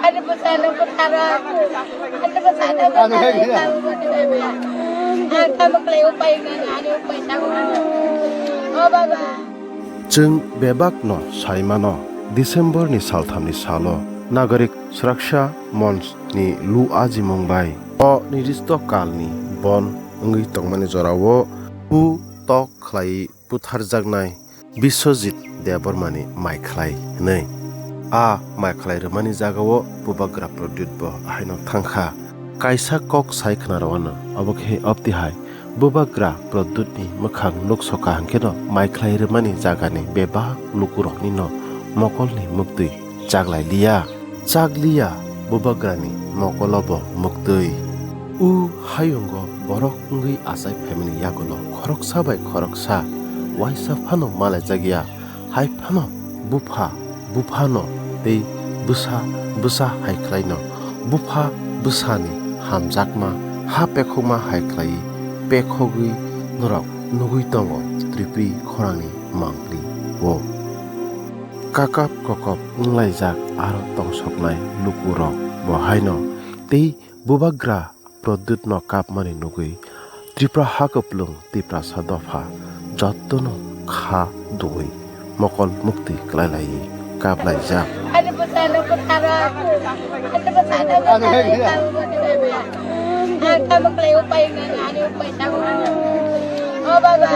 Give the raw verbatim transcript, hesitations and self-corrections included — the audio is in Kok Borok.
Ani bwsano bwtharo. Ani bwsano bwtharo. Ang tamo khlai upai gwnang, ani upai tabuk. O baba. Chwng bebakno sai mano, December ni salthamni salo Nagarik Suraksha Monch ni lu ajimung bai o nirdisto kalni bon wngwi tongmani jorao bu tok khlai butharjaknai Biswajit Debbarmani maikhlai hwnwi. A maikhlai rwmani jagao Bubagra Pradyut bo haino thangkha. Kaisa kok sai khna rwano, obo khe obtihai Bubagra Pradyutni mwkhang nuksoka hwnkhe no maikhlai rwmani jagani bebak lukurokni no mokolni muktwi chaklai liya. Chakliya Bubagrani mokolobo muktwi. U hayungo borok wngwi achai phaimani yagulo khoroksa bai khoroksa waisa phano malaijakya, hai phano bupha, buphano tei bwsa, bwsa hai khlaino. Bupha bwsani hamjakma ha pekhokma hai khlaiwi pekhogwi norok nugwi tongo Tripuri khorangni mangpli o. Kakap kokop wnglaijak aro tongsoknai lukurok bo haino tei Bubagra Pradyutno kapmani nugwi Tripura ha kwplwng Tiprasa dopha jotono kha duwi mokol mukti kwlailaiwi kaplaijak. Ani bwsano bwtharo, ani bwsano bwtharo, ang tamo khlai upai gwnang, ani upai tabuk. O baba.